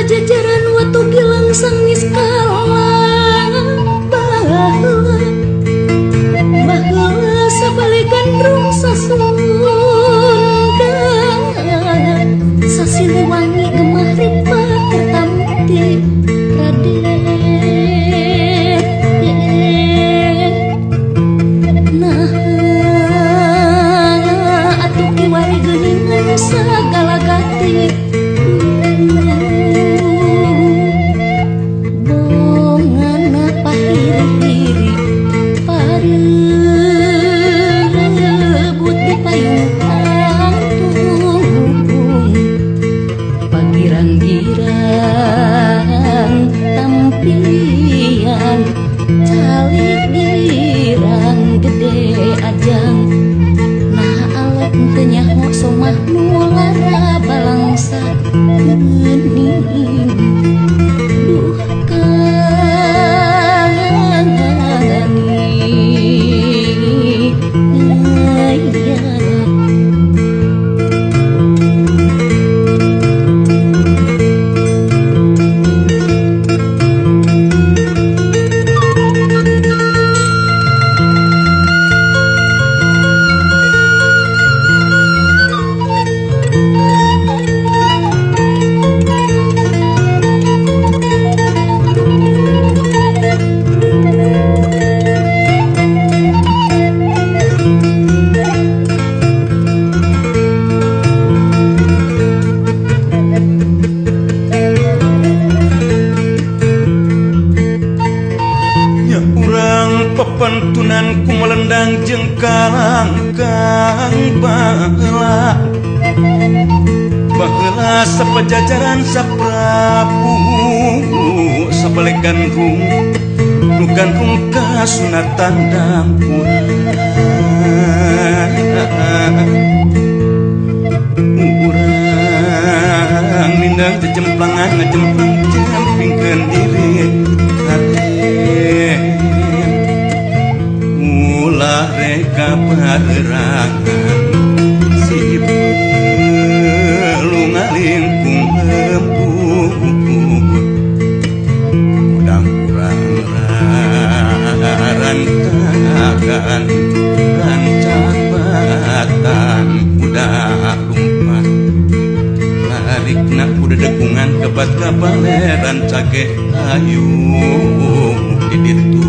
Pajajaran watu gilang sang niskala. Baheula baheula sabalik gandrung Sasunda, Sasiliwangi gemah ripah kertamukti Raden. Nah atuh kiwari geuningan sagala gati, bongana pahiri-hiri parebut di payung patung, pagirang-girang tampian calik girang gede ajang. Nah alok teu nyaho somah nu lara balangsa geuning. Duh kang ani. Pepentunan ku melendang jeung kalangkang baheula baheula sapajajaran saprabu sabalik gandrung nu gandrung kasunatan dampurang urang nindang jejemplangan ngajemplang jempingkeun diri hate ulah reka parerangan si pelu ngalingkung lembut udang kurang rantakan rancak batan udah lumpat larikna kuda dekungan kebat kabaleran cage ayu di ditu.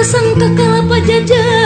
Sangkakala pajajaran.